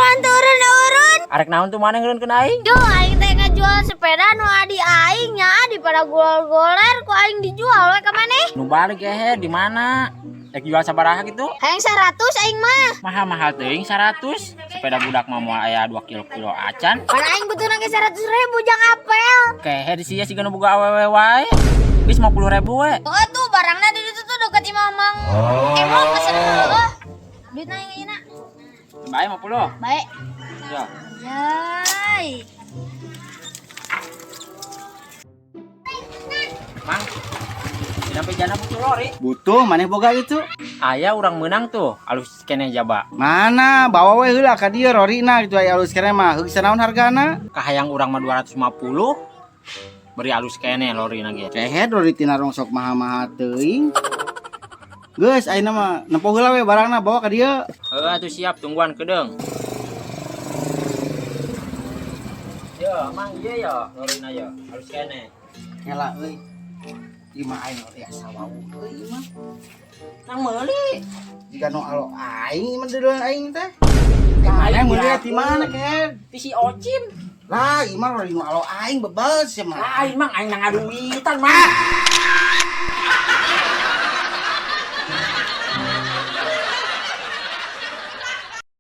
Buruan turun urun. Arek naon tuh maneh ngeureunkeun aing? Duh, aing teh ngajual sepeda nu adi aing nya di pada gol-goler ku aing dijual we ka maneh. Nu balik ehe di mana? Rek jual sabaraha gitu? Hayang 100 aing mah. Mahal-mahal teuing 100. Sepeda budak mah moal aya 2 kilo-kilo acan. Pan aing butuhna ge 100 ribu jang apel. Kehe di sia siga nu boga awewe wae. Geus 50 ribu we. Oh tuh barangna di ditu tuh deket imah Mang Emok pesen heueuh. Duitna aing ayeuna. Bae 50. Baik. Ya. Yai. Mang. Dina jana butuh lori. Butuh maneh boga itu. Aya urang menang tuh, alus keneh jaba. Mana bawa we heula ka dieu rorina gitu aya alus keneh mah. Heug sanaon hargana? Kahayang urang mah 250. Beri alus keneh lorina ge. Kehed rori tina rongsok mahal-mahal teuing. Geus ayeuna mah nempo heula we barangna bawa ka dieu. Heuh atuh siap tungguan kedeung. Yo, Mang ieu yo lorina yo, alus keneh. Ngela euy. Ieu mah aing biasa wau euy ieu mah. Nang meuli. Jiga nu alo aing ieu mah deudeun aing teh. Maneh meuli ti mana kehed? Ti si Ocin. Lah ieu mah rori nu alo aing bebas ya mah. Lain Mang, aing nang ngaduitan, Mang.